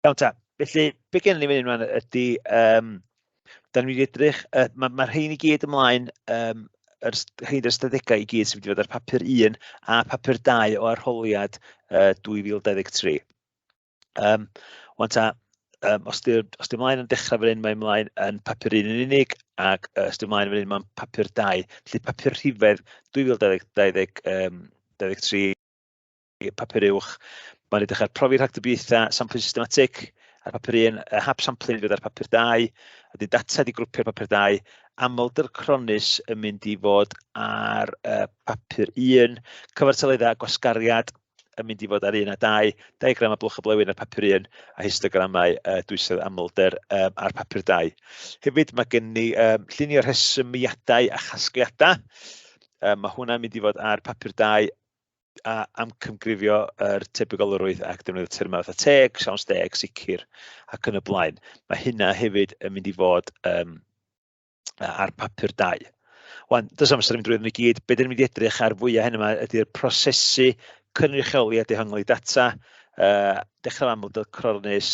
Iawn ta, felly be gen ni fan hyn rwan ydy, da ni'n mynd i edrych, mae ma rhein i gyd ymlaen, yr rhein yr ystadegau i gyd sy'n mynd i fod ar papur 1 a papur 2 o arholiad 2023. Wan ta, os di'r os di ymlaen yn dechrau fan hyn, mae ymlaen yn papur 1 yn unig, ac os di ymlaen fan hyn, mae'n papur 2. Felly papur rhifedd 2020, 23, papur uwch, mae'n edrych ar profi rhagdybiaethau, samplu systematig ar papur 1, hap sampling fydd ar papur 2, a di data di grwpio ar papur 2, amlder cronnus yn mynd i fod ar papur 1, cyfartaleddau gwasgariad yn mynd i fod ar 1 a 2, diagram a blwch y blewyn ar papur 1, a histogramau dwysedd amlder ar papur 2. Hefyd mae gen ni llunio rhesymiadau a chasgliadau. Mae hwnna'n mynd i fod ar papur 2 a amcangyfrifio yr tebygolrwydd ac defnyddio termau fatha teg, siawns deg, sicr ac yn y blaen. Mae hynna hefyd yn mynd i fod ar papur 2. Wan, does amser yn mynd drwy i gyd. Be dyn ni'n mynd i edrych ar fwyaf hyn yma ydy'r prosesu cynrychioli a dehongli data, dechrau amlder cronnus,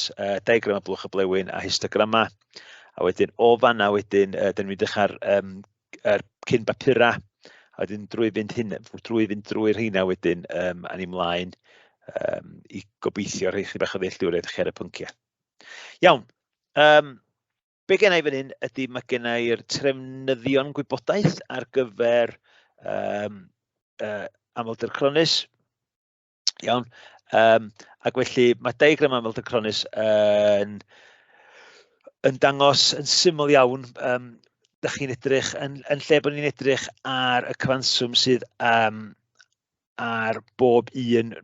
diagram a blwch y blewyn a histogramau. A wedyn o fanna wedyn, dyn ni'n mynd i edrych ar yr cyn bapura, a wedyn drwy fynd hyn, drwy fynd drwy'r rheina wedyn, a ni mlaen i gobeithio rhoi chi bach o ddealltwriaeth chi ar y pynciau. Iawn, be gen i fan hyn ydy mae gen i'r trefnyddion gwybodaeth ar gyfer amlder cronnus. Iawn. Ac felly mae diagram amlder cronnus yn, yn dangos yn syml iawn, da chi'n edrych, yn, yn lle bod ni'n edrych ar y cyfanswm sydd ar bob un,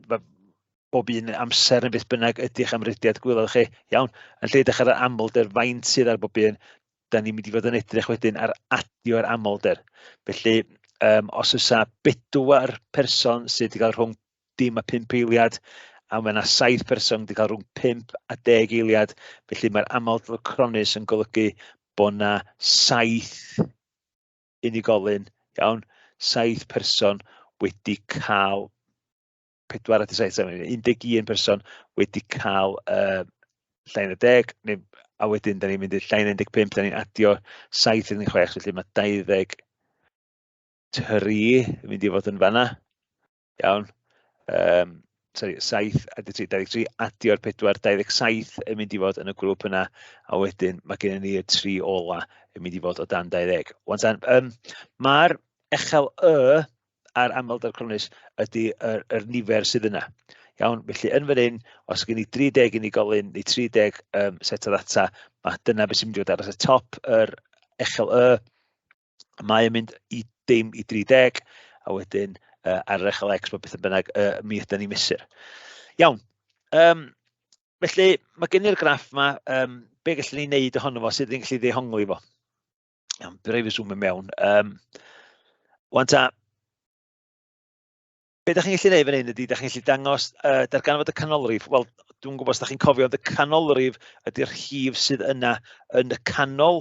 bob un amser neu beth bynnag ydych amrediad gwaelod chi, iawn, yn lle edrych ar yr amlder faint sydd ar bob un, da ni'n mynd i fod yn edrych wedyn ar adio'r amlder. Felly, os oes 4 person sydd wedi cael rhwng dim a 5 eiliad, a mae yna 7 person wedi cael rhwng 5 a 10 eiliad, felly mae'r amlder cronnus yn golygu bod yna 7 unigolyn, iawn, 7 person wedi cael 4 a 7, 11 person wedi cael llai na 10, neu, a wedyn da ni'n mynd i'r llai na 15, da ni'n adio 7 yn 16, felly mae 23 yn mynd i fod yn fanna. Iawn. Sorry, 7 a 3, 23, adio'r 4, 27 yn mynd i fod yn y grŵp yna, a wedyn mae gennym ni y 3 ola yn mynd i fod o dan 20. Wan tan, mae'r echel Y a'r amlder cronnus ydy yr, yr nifer sydd yna. Iawn, felly yn fan hyn, os gen i 30 unigolyn neu 30 set o ddata, mae dyna beth sy'n mynd i fod ar y top yr echel Y. Mae yn mynd i dim i 30, a wedyn ar yr echel X, mae beth yn bynnag mi ydy ni mesur. Iawn, felly mae gen i'r graff yma, be gallwn ni wneud ohono fo, sut ni'n gallu ddehongli fo? Iawn, bydd rhaid fi zoom mewn. Wan ta, be da chi'n gallu neud fan hyn ydy, da chi'n gallu dangos, darganfod y canolrif. Wel, dwi'n gwybod os da chi'n cofio, ond y canolrif ydy'r rhif sydd yna yn y canol.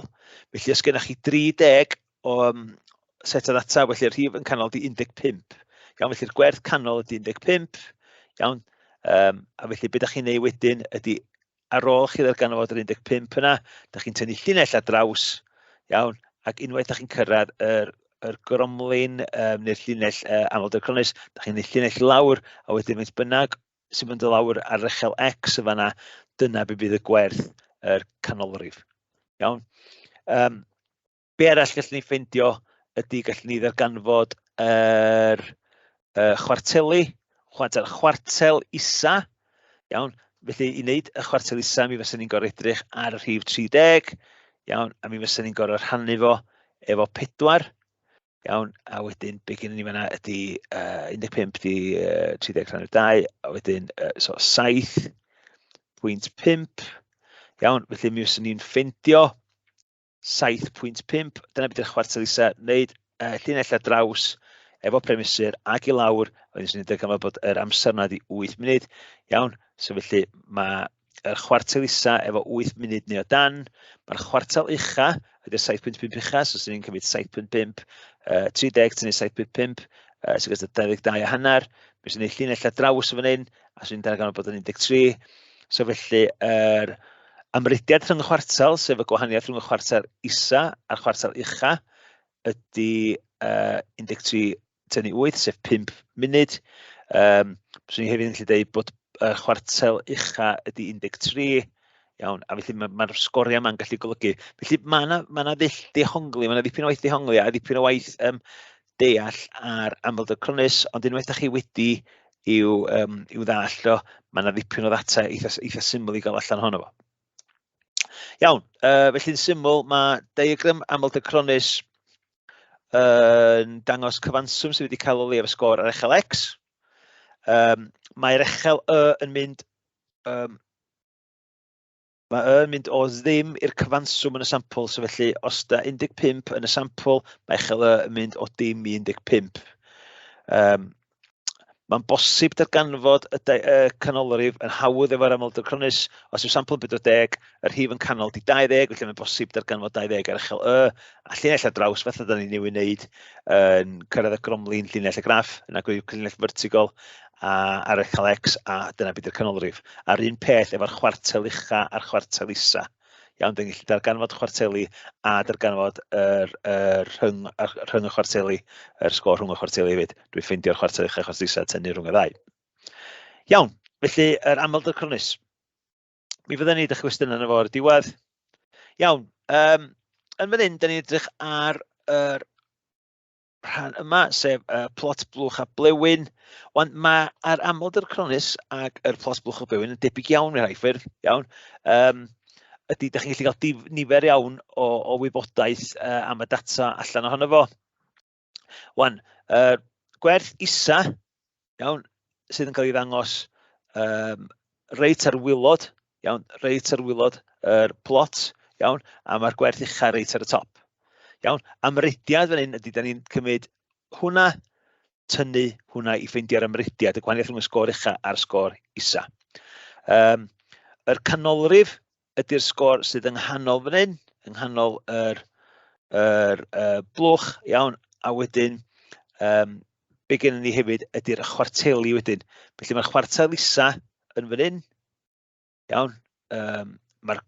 Felly, os gennych chi 30 o set o ddata, felly'r rhif yn canol ydy 15. Iawn, felly'r gwerth canol ydy 15. Iawn, a felly be da chi'n neud wedyn ydy ar ôl chi ddarganfod yr 15 yna, da chi'n tynnu llinell ar draws, iawn, ac unwaith da chi'n cyrraedd yr, yr gromlin neu'r llinell amlder cronnus, da chi'n neud llinell lawr, a wedyn faint bynnag sy'n mynd lawr ar echel X y fanna, dyna be bydd y gwerth yr canolrif. Iawn. Be arall gallwn ni ffeindio ydy gallwn ni ddarganfod yr chwarteli, chwartel, chwartel isa, iawn, felly i wneud y chwartel isa mi fysen ni'n gorfod edrych ar y rhif 30, iawn, a mi fysen ni'n gorfod rhannu fo efo 4, iawn, a wedyn be gen ni fanna ydy 15 di 30 rhannu 2, a wedyn so 7.5, iawn, felly mi fysen ni'n ffeindio 7.5, dyna beth yw'r chwarter isa, wneud llinell ar draws efo premisur ag i lawr, a wedyn swn i'n darganfod bod yr amser yna di 8 munud, iawn, so felly mae yr chwarter isa efo 8 munud neu o dan, mae'r chwartel ucha ydy'r 7.5 ucha, so swn i'n cymryd 7.5, 30 tynnu 7.5, sy'n gyda 22 a hanner, mi swn i'n llinell ar draws o fan hyn, a swn i'n darganfod bod yn 13, So felly yr amrediad rhwng y chwartel, sef y gwahaniaeth rhwng y chwarter isa a'r chwartel ucha, ydy 13 tynnu 8, sef 5 munud. Swn i hefyd yn gallu dweud bod y chwartel ucha ydy 13, iawn, a felly mae'r sgoriau yma'n gallu golygu. Felly mae yna ma ddull dehongli, mae yna ddipyn o waith dehongli a ddipyn o waith deall ar amlder cronnus, ond unwaith ydych chi wedi i'w ddallt o, mae yna ddipyn o ddata eitha syml i gael allan ohono fo. Iawn, felly'n syml, mae diagram amlder cronnus yn dangos cyfanswm sydd wedi cael o leiaf y sgôr ar echel X. Mae'r echel Y yn mynd, mae Y yn mynd o ddim i'r cyfanswm yn y sampl, so felly os da 15 yn y sampl, mae echel Y yn mynd o dim i 15. Mae'n bosib darganfod y canolrif yn hawdd efo'r amlder cronnus. Os yw sampl yn 40, y rhif yn canol di 20, felly mae'n bosib darganfod 20 ar echel Y, a llinell ar draws, fatha da ni newydd wneud yn cyrraedd y gromlin llinell y graff, yna gwneud llinell vertigol a ar echel X, a dyna beth yw'r canolrif. A'r un peth efo'r chwartel ucha a'r chwartel isa. Iawn, dyn ni'n gallu darganfod chwarteli a darganfod yr rhwng y chwarteli, yr sgôr rhwng y chwarteli hefyd. Dwi'n ffeindio'r chwartel ucha, chwartel isa, tynnu rhwng y ddau. Iawn, felly yr amlder cronnus. Mi fydden ni eich cwestiynau yna fo ar y diwedd. Iawn, yn fan hyn, da ni'n edrych ar yr rhan yma, sef plot blwch a blewyn. Wan, mae ar amlder cronnus ac yr plot blwch a blewyn yn debyg iawn mewn rhai ffyrdd, iawn. Ydy, da chi'n gallu cael nifer iawn o wybodaeth am y data allan ohono fo. Wan, gwerth isa, iawn, sydd yn cael ei ddangos reit ar wylod, iawn, reit ar wylod yr plot, iawn, a mae'r gwerth ucha reit ar y top. Iawn, amrediad fan hyn ydy, da ni'n cymryd hwnna, tynnu hwnna i ffeindio'r amrediad, y gwahaniaeth rhwng y sgôr ucha a'r sgôr isa. Yr canolrif ydy'r sgôr sydd yng nghanol fan hyn, yng nghanol yr blwch, iawn, a wedyn be gennym ni hefyd ydy'r chwarteli wedyn. Felly mae'r chwartel isa yn fan hyn, iawn, mae'r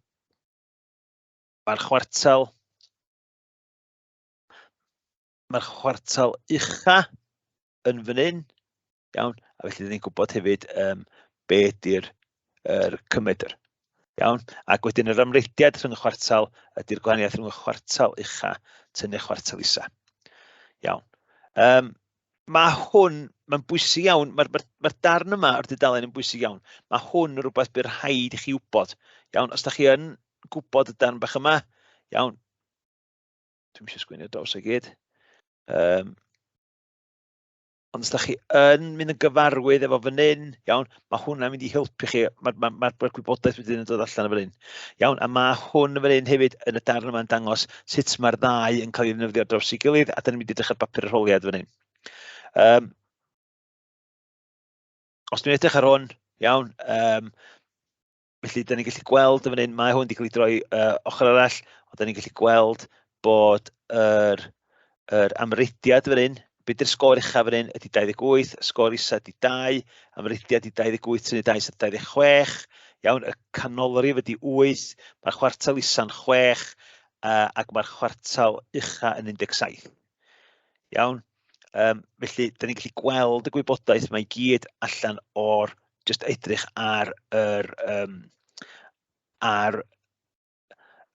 chwartel ucha yn fan hyn, iawn, a felly dyn ni'n gwybod hefyd be ydy'r cymedr. Iawn, ac wedyn yr amrediad rhwng y chwartel ydy'r gwahaniaeth rhwng y chwartel ucha tynnu chwartel isa. Iawn. Mae hwn, mae'n bwysig iawn, mae'r darn yma o'r dudalen yn bwysig iawn. Mae hwn yn rhywbeth bydd rhaid i chi wybod. Iawn, os da chi yn gwybod y darn bach yma, iawn, dwi'm eisiau sgwennu ar draws o gyd. Ond os da chi yn mynd yn gyfarwydd efo fan hyn, iawn, mae hwnna'n mynd i helpu chi, ma gwybodaeth wedyn yn dod allan o fan hyn. Iawn, a mae hwn fan hyn hefyd yn y darn yma'n dangos sut mae'r ddau yn cael ei ddefnyddio ar draws ei gilydd, a da ni'n mynd i edrych ar bapur arholiad fan hyn. Os dwi'n edrych ar hwn, iawn, felly da ni'n gallu gweld yn fan hyn, mae hwn wedi cael ei droi ochr arall, ond da ni'n gallu gweld bod yr amrediad fan hyn, be di'r sgôr ucha fan hyn ydy 28, sgôr isa ydy 2, amrediad ydy 28 tynnu 2 sydd 26, iawn, y canolrif ydy 8, mae'r chwartel isa'n 6, ac mae'r chwartel ucha yn 17. Iawn, felly da ni'n gallu gweld y gwybodaeth mae i gyd allan o'r jyst edrych ar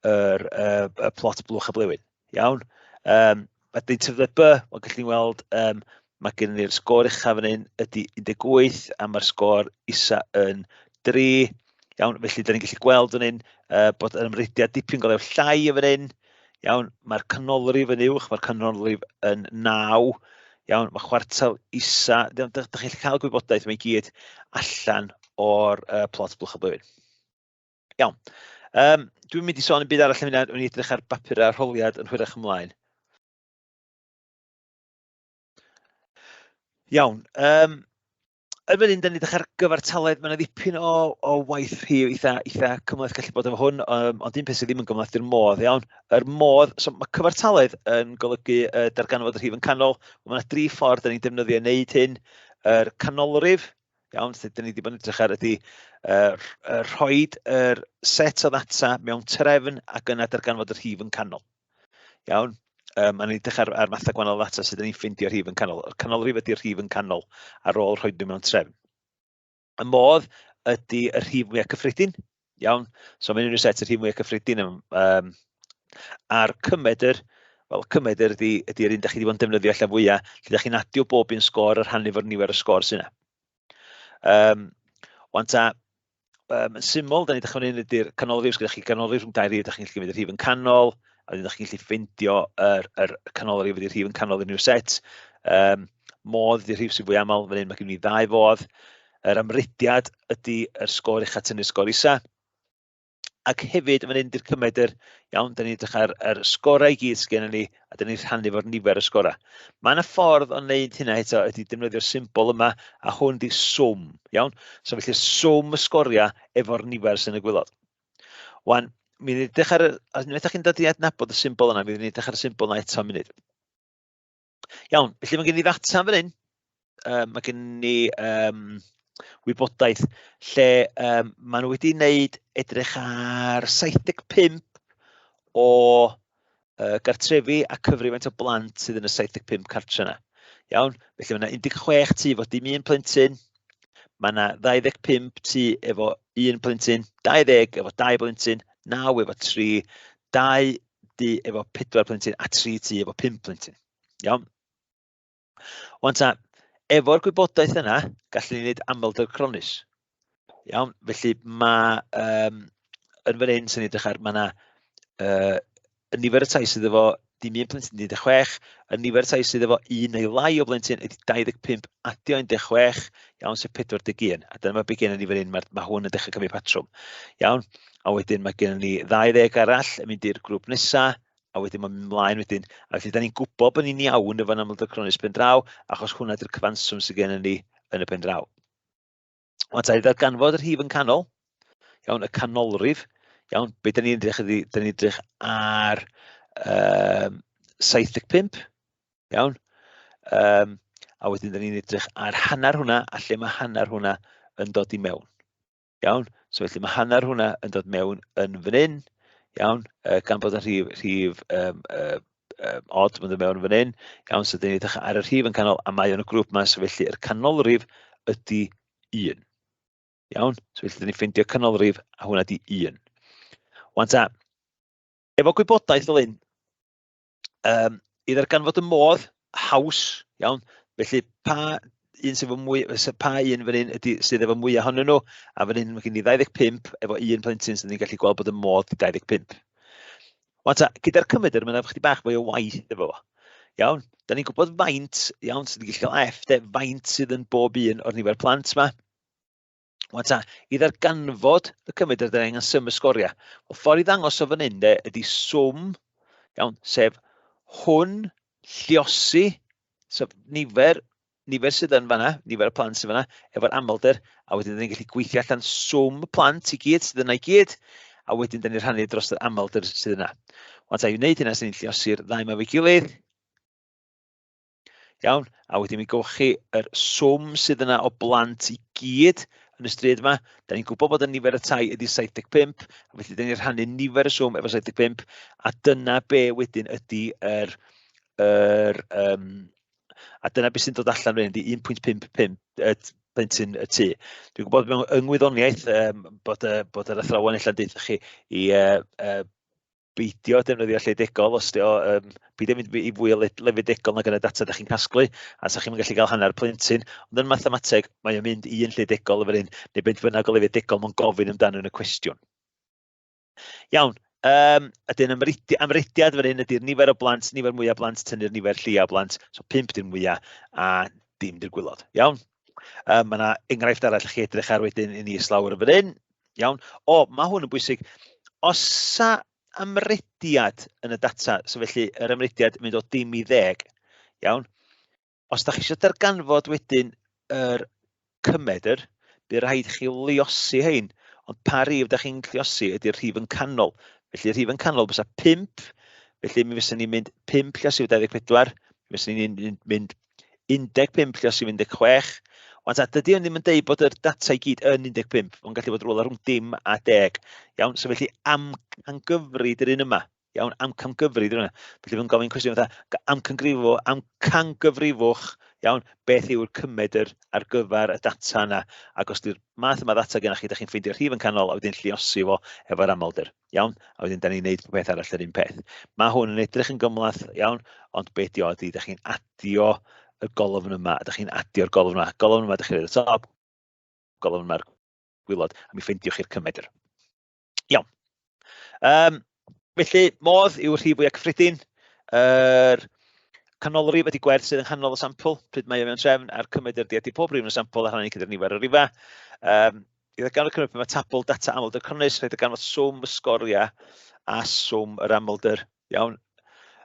y plot blwch a blewyn. Iawn, mae deintyddle B, mae'n gallu weld, mae gen ni'r sgôr ucha fan hyn ydy 18 a mae'r sgôr isa yn 3. Iawn, felly da ni'n gallu gweld fan hyn bod yr amrediad dipyn go lew llai yn fan hyn. Iawn, mae'r canolrif yn uwch, mae'r canolrif yn 9. Iawn, mae chwartel isa, iawn, dach chi'n gallu cael gwybodaeth mae i gyd allan o'r plot blwch y blwyddyn. Iawn, dwi'n mynd i sôn yn byd arall am hynna, dwi'n edrych ar bapur arholiad yn hwyrach ymlaen. Iawn, yn fan hyn, da ni'n edrych ar gyfartaledd, mae yna ddipyn o waith rhif eitha cymhleth gallu bod efo hwn, ond un peth sydd ddim yn gymhleth yw'r modd, iawn. Yr modd, so mae cyfartaledd yn golygu darganfod y rhif yn canol. Mae yna dri ffordd da ni'n defnyddio i wneud hyn. Yr canolrif, iawn, sydd da ni wedi bod yn edrych ar ydy Rhoid yr set o ddata mewn trefn ac yna darganfod y rhif yn canol. Iawn? A ni'n edrych ar mathau gwahanol o ddata sydd yn ni'n ffeindio'r rhif yn canol. Y canolrif ydy'r rhif yn canol ar ôl rhoi nhw mewn trefn. Y modd ydy y rhif mwyaf cyffredin. Iawn? So mae'n unrhyw set y rhif mwyaf cyffredin. A'r cymedr, wel, cymedr ydy'r un da chi wedi bod yn defnyddio allan fwyaf, lle da chi'n adio bob un sgôr a rhannu fo'r nifer o sgôr sy'n yna. Wan ta, yn syml, da ni'n dechrau fan hyn ydy'r canolrif, os gyda chi ganolrif rhwng dau rif, da chi'n gallu gymryd y rhif yn canol, a wedyn da chi'n gallu ffeindio yr canolrif ydy'r rhif yn canol unrhyw set. Modd ydy'r rhif sy'n fwy aml, fan hyn mae gen i ddau fodd. Yr amrediad ydy yr sgôr ucha tynnu'r sgôr isa. Ac hefyd, fan hyn ydy'r cymedr, iawn, da ni'n edrych ar yr sgorau i gyd sydd gennym ni, a da ni'n rhannu fo'r nifer o sgorau. Mae yna ffordd o wneud hynna eto, ydy defnyddio'r symbol yma, a hwn ydy swm, iawn? So felly swm y sgoriau efo'r nifer sy'n y gwaelod. Wan, mi ni'n edrych ar, a unwaith ydych chi'n dod i adnabod y symbol yna, mi ni'n edrych ar y symbol yna eto munud. Iawn, felly mae gen i ddata fan hyn. Mae gen i wybodaeth lle maen nhw wedi wneud edrych ar 75 o gartrefi a cyfri faint o blant sydd yn y 75 cartre yna. Iawn, felly mae yna 16 tŷ efo dim un plentyn, mae yna 25 tŷ efo un plentyn, 20 efo dau blentyn, 9 efo 3, 2 tŷ efo 4 plentyn a 3 tŷ efo 5 plentyn. Iawn? Wan ta, efo'r gwybodaeth yna, gallwn ni wneud amlder cronnus. Iawn, felly mae yn fan hyn sy'n edrych ar, mae yna y nifer y tai sydd efo dim un plentyn 16, y nifer y tai sydd efo un neu lai o blentyn ydy 25 adio 16, iawn, sef 41. A dyna mae gen ni fan hyn, mae hwn yn dechrau cymryd patrwm. Iawn, a wedyn mae gen ni 20 arall yn mynd i'r grŵp nesaf, a wedyn mae'n mynd mlaen wedyn. A felly, da ni'n gwybod bod ni'n iawn efo'n amlder cronnus pen draw, achos hwnna ydy'r cyfanswm sydd gennym ni yn y pen draw. Wan ta, i ddarganfod y rhif yn canol, iawn, y canolrif, iawn, be da ni'n edrych ydy, da ni'n edrych ar 75, iawn, a wedyn da ni'n edrych ar hanner hwnna, a lle mae hanner hwnna yn dod i mewn. Iawn, so felly mae hanner hwnna yn dod mewn yn fan hyn, iawn, gan bod yn rhif odd, mae'n dod mewn yn fan hyn, iawn, so dyn ni'n edrych ar y rhif yn canol, a mae o'n y grŵp yma, so felly yr canolrif ydy 1. Iawn, so felly dyn ni'n ffeindio canolrif, a hwnna ydy 1. Wan ta, efo gwybodaeth fel hyn, i ddarganfod y modd haws, iawn, felly pa un sydd efo mwy, pa un fan hyn ydy sydd efo mwy ohonyn nhw, a fan hyn mae gen i 25 efo un plentyn sydd ni'n gallu gweld bod y modd di 25. Wan ta, gyda'r cymedr, mae'n chydig bach mwy o waith efo fo. Iawn, da ni'n gwybod faint, iawn, sydd ni'n gallu cael F, de, faint sydd yn bob un o'r nifer plant yma. Wan ta, i ddarganfod y cymedr, da ni angen sum y sgoriau. Wel, ffordd i ddangos o fan hyn, de, ydy swm, iawn, sef hwn, lliosi, sef nifer sydd yn fanna, nifer y plant sydd fanna, efo'r amlder, a wedyn da ni'n gallu gweithio allan swm y plant i gyd sydd yna i gyd, a wedyn da ni'n rhannu dros yr amlder sydd yna. Wan ta, i wneud hynna, sy'n ni'n lliosi'r ddau yma efo'i gilydd. Iawn, a wedyn mi gowch chi yr swm sydd yna o blant i gyd yn y stryd yma. Da ni'n gwybod bod y nifer y tai ydy 75, a felly da ni'n rhannu nifer y swm efo 75, a dyna be wedyn ydy a dyna beth sy'n dod allan wedyn ydy 1.55 plentyn y tŷ. Dwi'n gwybod mewn yng ngwyddoniaeth bod yr athrawon ella'n deutha chi i beidio defnyddio lle degol, os di o, beidio mynd i fwy o lefydd degol nag yn y data ydych chi'n casglu, a sa chi'n gallu cael hanner plentyn, ond yn mathemateg mae o'n mynd i un lle degol efo'r un, neu beth bynnag o lefydd degol mae'n gofyn amdano yn y cwestiwn. Iawn, a dyn amrediad fan hyn ydy'r nifer o blant, nifer mwyaf o blant, tynnu'r nifer lleia o blant, so 5 di'r mwyaf a dim di'r gwaelod. Iawn, mae yna enghraifft arall i chi edrych ar wedyn i ni islawr yn fan hyn. Iawn, o, mae hwn yn bwysig. Os sa amrediad yn y data, so felly yr amrediad yn mynd o dim i 10, iawn, os da chi eisiau darganfod wedyn yr cymedr, bydd rhaid chi luosi hein, ond pa rif da chi'n lluosi ydy'r rhif yn canol. Felly rhif yn canol bysa 5, felly mi fysa ni'n mynd 5 lluosi 24, mi fysa ni'n mynd 15 lluosi 16. Wan ta, dydy o'n ddim yn deud bod yr data i gyd yn 15, mae'n gallu bod rhywle rhwng dim a 10. Iawn, so felly amcangyfri dy'r un yma. Iawn, amcangyfri dy'r un yma. Felly mae'n gofyn cwestiwn fatha, amcangrifo, amcangyfrifwch, iawn, beth yw'r cymedr ar gyfer y data yna. Ac os di'r math yma ddata gennych chi, da chi'n ffeindio'r rhif yn canol a wedyn lluosi fo efo'r amlder. Iawn, a wedyn da ni'n neud popeth arall yr un peth. Mae hwn yn edrych yn gymhleth, iawn, ond be di o ydy, da chi'n adio y golofn yma, a da chi'n adio'r golofn yma. Golofn yma, da chi'n rhoid y top, golofn yma'r gwylod, a mi ffeindiwch chi'r cymedr. Iawn. Felly, modd yw'r rhif fwyaf cyffredin. Yr canolrif ydy gwerth sydd yng nghanol y sampl, pryd mae o mewn trefn, a'r cymedr ydy adio pob rhif yn y sampl a rhannu gyda'r nifer o rifau. I ddarganfod cymryd pan mae tabl data amlder cronnus, rhaid darganfod swm y sgoriau a swm yr amlder. Iawn,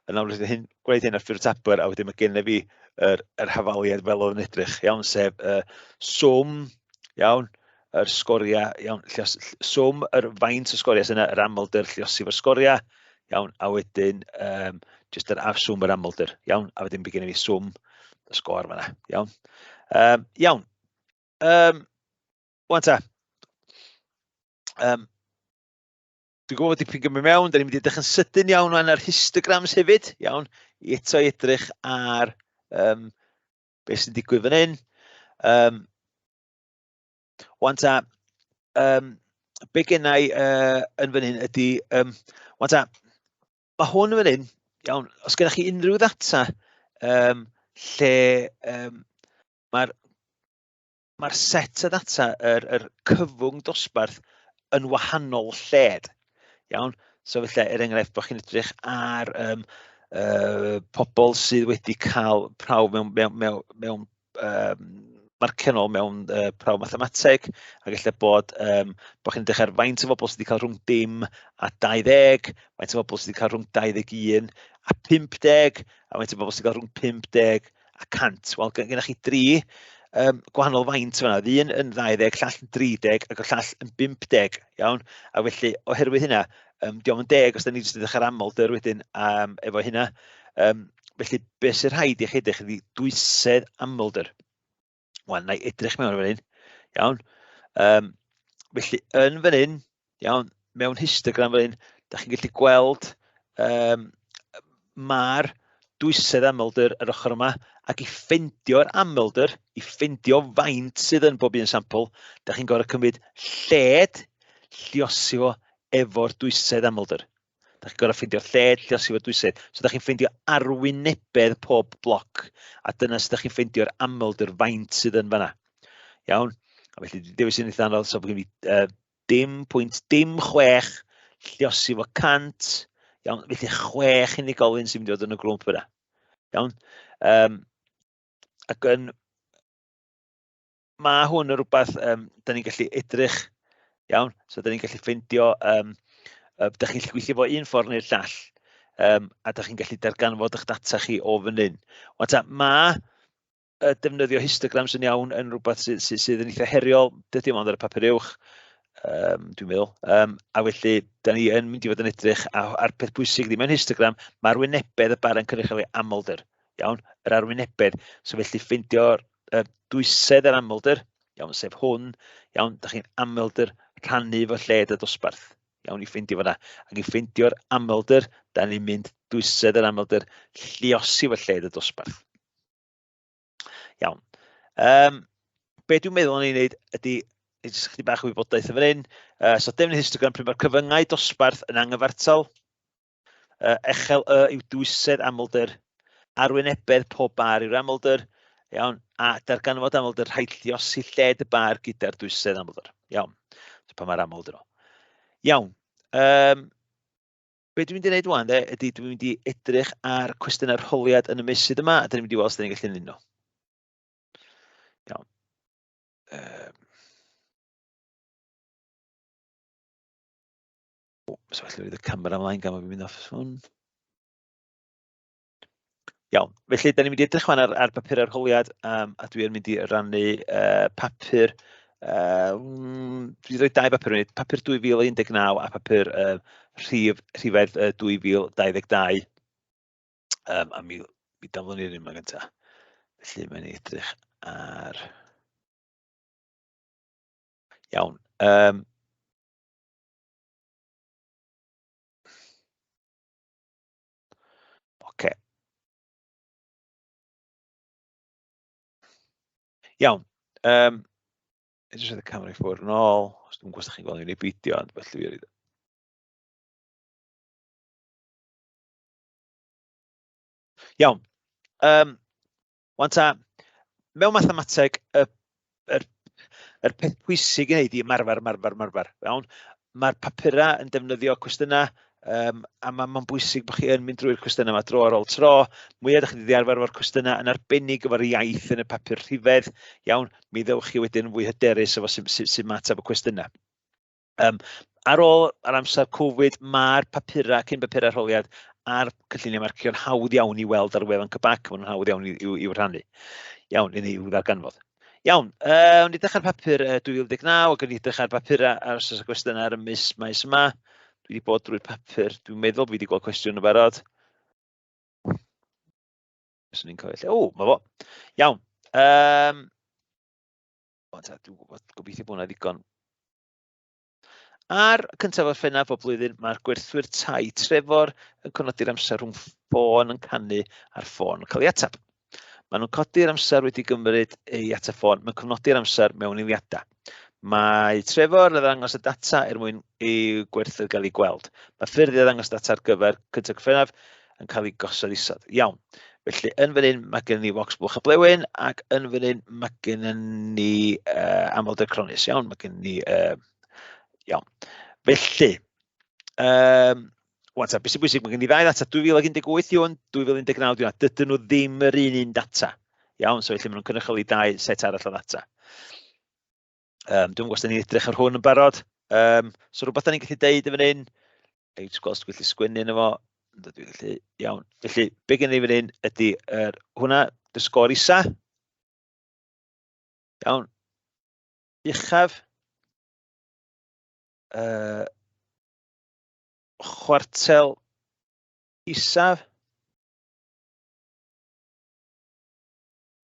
yn awr hyn, gwneud hyn ar ffurf tabl, a wedyn mae gennym fi yr hafaliad fel oedd yn edrych, iawn, sef swm, iawn, yr sgoriau, iawn, llios, swm yr faint o sgoriau sy'n yna, yr amlder lluosi fo'r sgoriau, iawn, a wedyn jyst yr swm yr amlder, iawn, a wedyn bydd gennym fi swm y sgôr fan'na, iawn. Iawn. Wan ta. Dwi'n gwybod bod dipyn gymryd mewn, da ni'n mynd i edrych yn sydyn iawn wan ar histograms hefyd, iawn, i eto i edrych ar beth sy'n digwydd fan hyn. Wan ta, be gennau yn fan hyn ydy, wan ta, mae hwn yn fan hyn, iawn, os gennych chi unrhyw ddata lle mae'r set o ddata, yr cyfwng dosbarth yn wahanol lled, iawn? So felly, er enghraifft, bod chi'n edrych ar pobl sydd wedi cael prawf mewn marciau nôl mewn prawf mathemateg, ac ella bod chi'n edrych ar faint o bobl sydd wedi cael rhwng dim a 20, faint o bobl sydd wedi cael rhwng 21 a 50, a faint o bobl sydd wedi cael rhwng 50 a 100. Wel, gennych chi dri gwahanol faint fan'na, oedd un yn 20, llall yn 30 ac y llall yn 50, iawn? A felly, oherwydd hynna, dio'm yn deg os da ni jyst yn edrych ar amlder wedyn efo hynna. Felly, be sy'n rhaid i chi edrych ydi dwysedd amlder. Wan, na i edrych mewn fan hyn, iawn? Felly, yn fan hyn, iawn, mewn histogram fan hyn, da chi'n gallu gweld ma'r dwysedd amlder yr ochr yma, ac i ffeindio'r amlder, i ffeindio faint sydd yn bob un sampl, da chi'n gorfod cymryd lled, lluosi fo efo'r dwysedd amlder. Da chi'n gorfod ffeindio lled, lluosi efo'r dwysedd. So da chi'n ffeindio arwynebedd pob bloc, a dyna sut da chi'n ffeindio'r amlder faint sydd yn fan'na. Iawn? A felly, dwi dewis un eitha anodd, so bod gen fi dim pwynt dim chwech, lluosi fo 100, iawn, felly 6 unigolyn sy'n mynd i fod yn y grwmp yna. Iawn? Ac yn, mae hwn yn rhywbeth da ni'n gallu edrych, iawn, so da ni'n gallu ffeindio, da chi'n gallu gweithio fo un ffordd neu'r llall, a da chi'n gallu darganfod eich data chi o fan hyn. Wan ta, mae defnyddio histograms yn iawn yn rhywbeth sydd yn eitha heriol, dydy o mond ar y papur uwch, dwi'n meddwl. A felly, da ni yn mynd i fod yn edrych ar peth bwysig ydy, mewn histogram, mae arwynebedd y bar yn cynrychioli amlder, iawn, yr arwynebedd. So felly, ffeindio'r dwysedd yr amlder, iawn, sef hwn, iawn, da chi'n amlder rhannu fo lled y dosbarth, iawn, i ffeindio fan'na. Ac i ffeindio'r amlder, da ni'n mynd dwysedd yr amlder, lluosi fo lled y dosbarth. Iawn. Be dwi'n meddwl o'n i'n neud ydy, jyst chydig bach o wybodaeth yn fan hyn. So defnydd histogram pryd mae'r cyfyngau dosbarth yn anghyfartal. Echel y yw dwysedd amlder, arwynebedd pob bar yw'r amlder, iawn, a darganfod amlder rhaid lluosi lled y bar gyda'r dwysedd amlder. Iawn, so pan mae'r amlder o. Iawn, be dwi'n mynd i wneud wan de, ydy dwi'n mynd i edrych ar cwestiynau arholiad yn y meysydd yma, a dyn ni'n mynd i weld os dyn ni'n gallu neud nhw. Iawn. O, so felly roedd y camera ymlaen gan bod fi'n mynd off hwn. Iawn, felly da ni'n mynd i edrych wan ar bapur arholiad, a dwi yn mynd i rannu papur, dwi wedi rhoi dau bapur yn papur 2019 a papur rhifedd 2022. A mi daflwn ni'r un yma gyntaf. Felly mae'n i edrych ar... Iawn. Oce. Iawn. Edrych ar y camera i ffwrdd yn ôl. Os dwi'n gwybod os chi'n gweld ni'n ei beidio, ond felly fi. Iawn. Wan ta, mewn mathemateg, y, yr, yr peth pwysig i wneud i ymarfer, ymarfer, ymarfer. Iawn? Mae'r papurau yn defnyddio cwestiynau, a mae'n ma bwysig bod chi yn mynd drwy'r cwestiynau yma dro ar ôl tro. Mwyaf ydych chi wedi arfer efo'r cwestiynau yn arbennig efo'r iaith yn y papur rhifedd, iawn, mi ddewch chi wedyn yn fwy hyderus efo sut sy, sy mateb y cwestiynau. Ar ôl yr amser Covid, mae'r papurau, cyn papurau arholiad a'r cynlluniau marcio'n hawdd iawn i weld ar wefan CBAC, maen nhw'n hawdd iawn i'w rhannu. Iawn, i ni i'w ddarganfod. Iawn, o'n i edrych ar papur 2019 ac o'n i edrych ar bapurau ar os oes gwestiynau ar y maes yma. Dwi wedi bod drwy'r papur, dwi'n meddwl fi wedi gweld cwestiwn yn barod. Os ni'n cofio lle. O, mae fo. Iawn. Dwi'n gwybod, gobeithio bod hwnna ddigon. Ar y cyntaf o'r ffenaf bob blwyddyn, mae'r gwerthwyr tai Trefor yn cofnodi'r amser rhwng ffôn yn canu a'r ffôn yn cael ei ateb. Maen nhw'n codi'r amser wedi gymryd ei ateb ffôn, mae'n cofnodi'r amser mewn eiliadau. Mae Trefor yn ddangos y data er mwyn i'w gwerthwyr gael ei gweld. Mae ffyrdd i ddangos data ar gyfer cyntaf Gorffennaf yn cael ei gosod isod. Iawn. Felly, yn fan hyn, mae gen ni focs blwch a blewyn, ac yn fan hyn, mae gen ni amlder cronnus. Iawn, mae gen ni... Iawn. Felly, wan ta, beth sy'n bwysig, mae gen i ddau ddata, 2018 i hwn, 2019 di hwnna. Dydyn nhw ddim yr un un data. Iawn, so felly maen nhw'n cynrychioli dau set arall o ddata. Dwi'n gwybod os da ni'n edrych ar hwn yn barod. So rhywbeth da ni'n gallu deud yn fan hyn, ei gweld os dwi'n gallu sgwennu yno fo. Yndw, dwi'n gallu, iawn. Felly, be gen i fan hyn ydy hwnna, dy sgôr isa. Iawn. Uchaf. Chwartel isaf.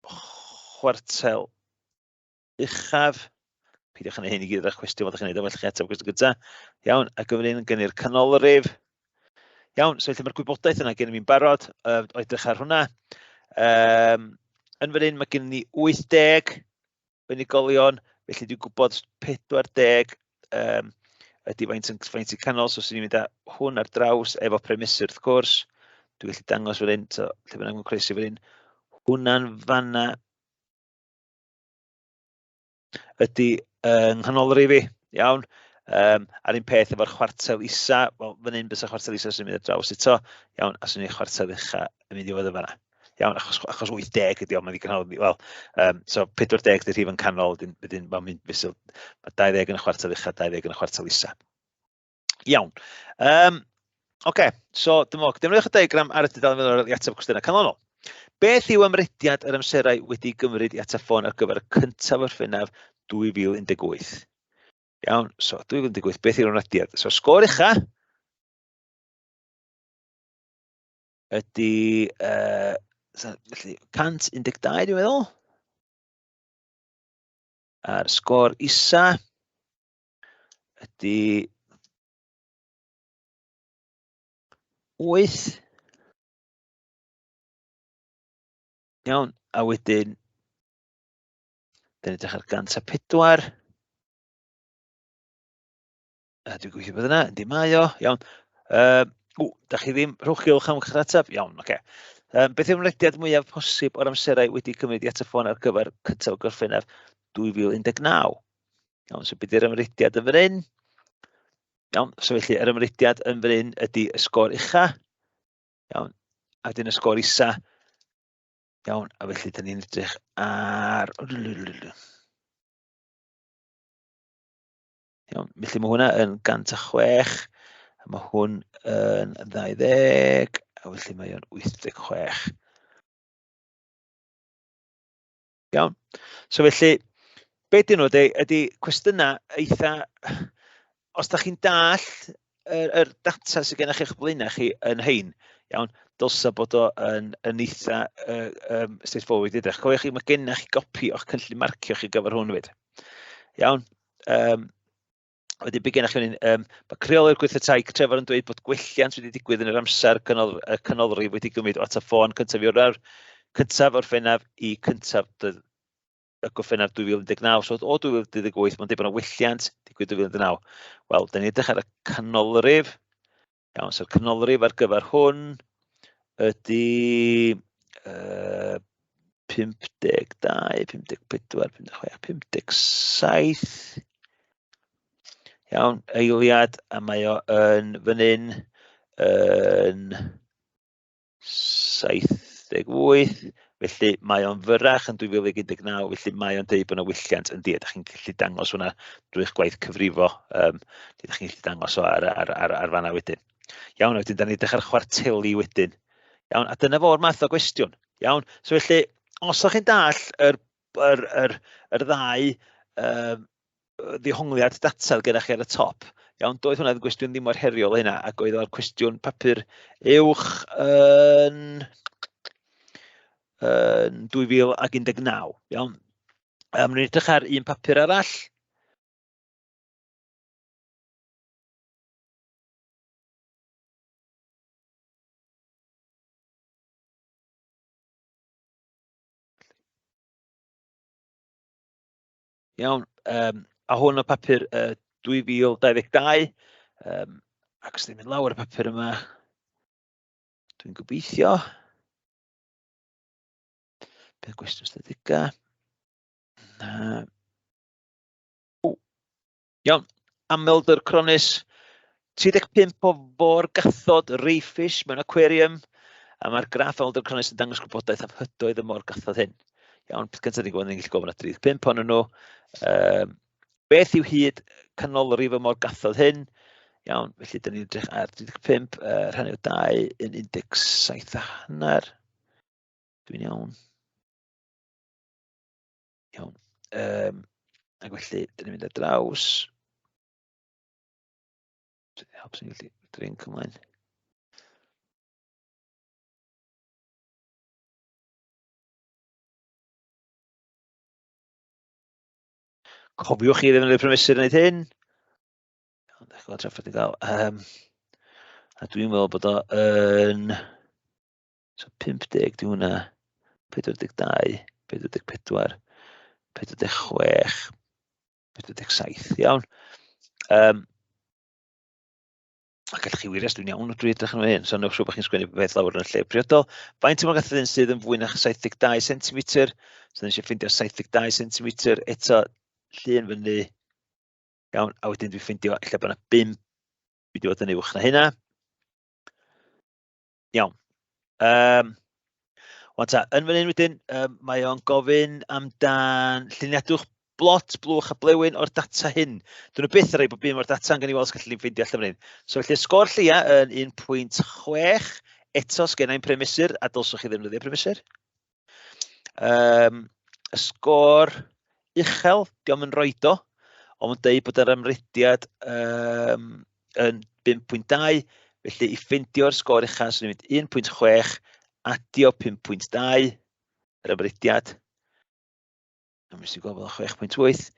Chwartel uchaf. Peidiwch â hyn i gyd ar eich cwestiwn, fel ydych chi'n gwneud, felly chi ateb cwestiwn gyntaf. Iawn, ac yn fan hyn gen i'r canolrif. Iawn, so felly mae'r gwybodaeth yna gen i fi'n barod, o edrych ar hwnna. Yn fan hyn mae gen i 80 unigolion, felly dwi'n gwybod 40 ydy faint yn faint i canol, so swn i'n mynd â hwn ar draws efo premisur wrth gwrs. Dwi'n gallu dangos fan hyn, so, lle bynnag mae'n croesi fan hyn. Hwnna'n fanna ydy yng nghanolrif i, iawn. A'r un peth efo'r chwartel isa, wel, fan hyn bysa chwartel isa sy'n mynd ar draws eto, iawn, a swn i'n chwartel ucha yn mynd i fod yn fanna. Iawn, achos 80 ydi o, mae'n ddigon hawdd, wel, so 40 ydy'r rhif yn canol, wedyn mae'n mynd fesul, mae 20 yn y chwartel ucha, 20 yn y chwartel isa. Iawn. Oce, so dyma fo. Defnyddiwch y diagram ar y dudalen flaenorol i ateb cwestiynau canlynol. Beth yw amrediad yr amserau wedi gymryd i ateb ffôn ar gyfer y cyntaf o'r Orffennaf 2018? Iawn, so 2018, beth yw'r amrediad? So sgôr ucha ydy felly 112 dwi'n meddwl. A'r sgôr isa ydy 8. Iawn, a wedyn, dyn ni'n edrych ar 104. A dwi'n gweithio bod yna, yndi mae o, iawn. Da chi ddim, rhowch gylch am eich ateb, iawn, oce. Beth yw'r ymrediad mwyaf posib o'r amserau wedi cymryd i ateb ffôn ar gyfer cyntaf Gorffennaf 2019? Iawn, so beth yw'r ymrediad yn fan hyn? Iawn, so felly yr ymrediad yn fan hyn ydy y sgôr ucha. Iawn, a wedyn y sgôr isa. Iawn, a felly dyn ni'n edrych ar... Iawn, felly mae hwnna yn 106, a mae hwn yn 20, a felly mae o'n 86. Iawn. So felly, be dyn nhw ydy, ydy cwestiynau eitha... Os da chi'n dall yr data sydd gennych chi'ch blaenau chi yn hein, iawn, dylsa bod o yn eitha straightforward i edrych. Cofiwch chi, mae gennych chi gopi o'ch cynllun marcio chi gyfer hwn hefyd. Iawn. Wedyn, be gennych chi fan hyn? Mae creolwyr gweithio tai Trefor yn dweud bod gwelliant wedi digwydd yn yr amser y canolrif wedi gymryd o ateb ffôn cyntaf Ionawr, cyntaf Orffennaf i cyntaf y Gorffennaf 2019. So o 2018, mae'n dweud bod yna welliant digwydd 2019. Wel, da ni'n edrych ar y canolrif. Iawn, so'r canolrif ar gyfer hwn ydy 52, 54, 56, 57. Iawn, eiliad, a mae o yn fan hyn yn 78, felly mae o'n fyrrach yn 2019, felly mae o'n deud bod yna wylliant yn di, a chi'n gallu dangos hwnna drwy'ch gwaith cyfrifo, ydych chi'n gallu dangos o ar fanna wedyn. Iawn, wedyn, da ni'n edrych ar chwarteli wedyn. Iawn, a dyna fo'r math o gwestiwn. Iawn, so felly, os ydych chi'n dall yr ddau ddihongliad data gyda chi ar y top, iawn, doedd hwnna ddim gwestiwn ddim mor heriol hynna, ac oedd o'r cwestiwn papur uwch yn 2019, iawn. Ni'n edrych ar un papur arall. Iawn, a hwn o papur 2022, ac os ni'n mynd lawr y papur yma, dwi'n gobeithio. Beth gwestiwn ystadegau? Na. O, iawn, amlder cronus, 35 o forgathod rayfish mewn aquarium, a mae'r graff amlder cronus yn dangos gwybodaeth am hydoedd y morgathod hyn. Iawn, peth cyntaf ni'n gwybod, ni'n gallu gweld bod yna 35 ohonyn nhw. Beth yw hyd canolrif y morgathod hyn? Iawn, felly dyn ni'n edrych ar 35, rhannu o 2 yn 17.5. Dwi'n iawn. Iawn. Ac felly, dyn ni'n mynd ar draws. Help sy'n gallu drink ymlaen. Cofiwch chi ddefnyddio'r prymesur i wneud hyn. Iawn, ddechrau trafferth i gael. A dwi'n meddwl bod o yn... So 50 di hwnna, 42, 44, 46, 47, iawn. A gallwch chi wirio os dwi'n iawn drwy edrych yn hyn, so newch siŵr bod chi'n sgwennu beth lawr yn y lle priodol. Faint o morgathod hyn sydd yn fwy na 72 centimetr? So nes i ffeindio 72 centimetr, eto llun fyny. Iawn, a wedyn dwi'n ffeindio ella bod yna 5 wedi bod yn uwch na hynna. Iawn. Wan ta, yn fan hyn wedyn, mae o'n gofyn amdan lluniadwch blot, blwch a blewyn o'r data hyn. Dyn nhw byth yn rhoi bob un o'r data, gan i weld os gallwn ni ffeindio allan fan hyn. So felly sgôr lleia yn 1.6, eto sgen i'n premesur, a dylswch chi ddefnyddio premesur. Y sgôr uchel, diolch yn roed o, ond mae'n deud bod yr amrediad yn 5.2, felly i ffeindio'r sgôr uchel, swn i'n mynd 1.6, adio 5.2, yr amrediad. A mi sy'n gweld bod o'n 6.8.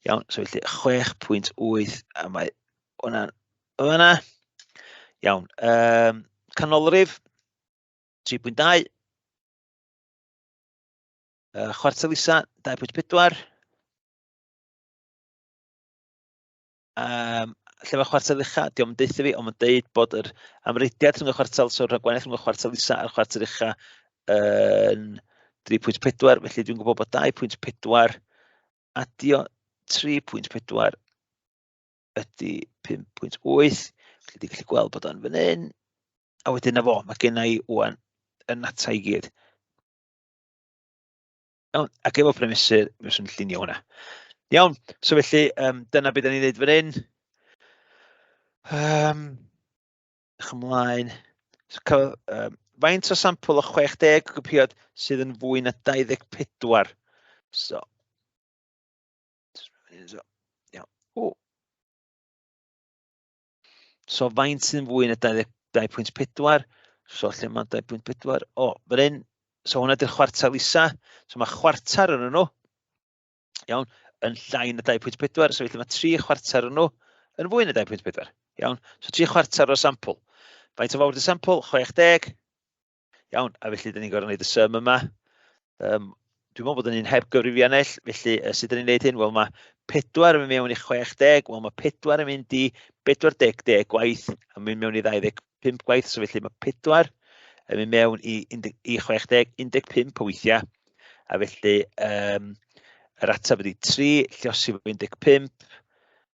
Iawn, so felly 6.8, a mae hwnna'n fan'na. Iawn, canolrif, 3.2. Chwartel isa, 2.4. Lle mae chwartel ucha, diolch yn deutha fi, ond mae'n deud bod yr amrediad rhwng y chwartel, so rhwng gwahaniaeth rhwng y chwartel isa a'r chwartel ucha yn 3.4, felly dwi'n gwybod bod 2.4 adio 3.4 ydy 5.8, felly dwi'n gallu gweld bod o'n fan hyn, a wedyn na fo, mae gen i ŵan y nata i gyd. Iawn, ac efo premesur, mi fyswn i'n llunio hwnna. Iawn, so felly, dyna beth da ni'n neud fan hyn. Edrych ymlaen. So, faint o sampl o 60 o gopïod sydd yn fwy na 24? So, so, iawn. O. So, faint sydd yn fwy na 22.4? So, lle mae 2.4? O, fan hyn. So, hwnna di'r chwartel isa. So, mae chwarter yn nhw. Iawn. yn llai na 2.4, so felly mae 3 chwarter o'n nhw yn fwy na 2.4. Iawn, so 3 chwarter o'r sampl. Faint o fawr y sampl? 60. Iawn, a felly dyn ni'n gorfod gwneud y sum yma. Dwi'n meddwl bod yn un heb gyfrifiannell, felly sut dyn ni'n gwneud hyn? Wel, mae 4 yn mynd mewn i 60, wel mae 4 yn mynd i 40 deg gwaith a mynd mewn i 25 gwaith, so felly mae 4 yn mynd mewn i, i 60, 15 o weithiau, a felly yr ateb ydy 3, lliosi fo 15,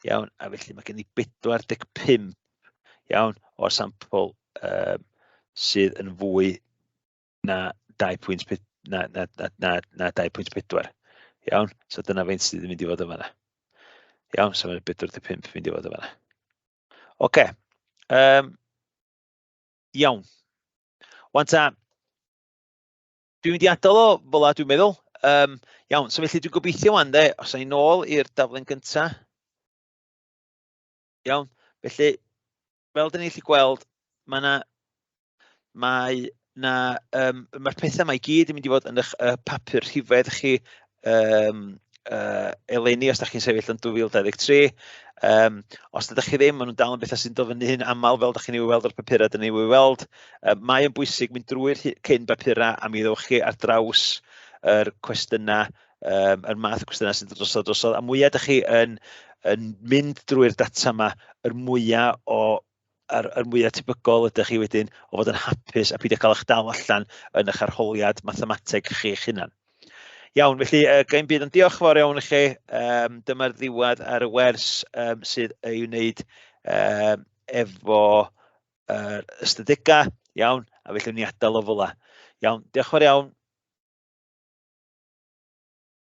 iawn, a felly mae gen i 45, iawn, o'r sampl sydd yn fwy na 2.4 na, na, na, na, na 2.4. Iawn, so dyna faint sydd yn mynd i fod yn fanna. Iawn, so mae'n 45 mynd i fod yn fanna. Oce. Iawn. Wan ta, dwi'n mynd i adael o fel la, dwi'n meddwl. Iawn, so felly dwi'n gobeithio wan de, os a'n nôl i'r daflen gynta. Iawn, felly, fel dyn ni'n gallu gweld, mae yna mae na, mae'r pethau yma i gyd yn mynd i fod yn eich papur rhifedd chi eleni, os da chi'n sefyll yn 2023. Os ydych chi ddim, maen nhw'n dal yn bethau sy'n dod fyny'n aml fel da chi'n ei weld o'r papurau dyn ni'n ei weld. Mae yn bwysig mynd drwy'r cyn bapurau a mi ddewch chi ar draws yr cwestiynau, yr math o cwestiynau sy'n dod drosodd drosodd. A mwyaf ydych chi yn mynd drwy'r data yma, yr mwyaf o a'r, yr mwyaf tebygol ydych chi wedyn o fod yn hapus a peidio cael eich dal allan yn eich arholiad mathemateg chi eich hunan. Iawn, felly gael byd yn diolch fawr iawn i chi. Dyma'r ddiwedd ar y wers sydd ei wneud efo yr ystadegau. Iawn, a felly ni adael o fel 'a. Iawn, diolch fawr iawn.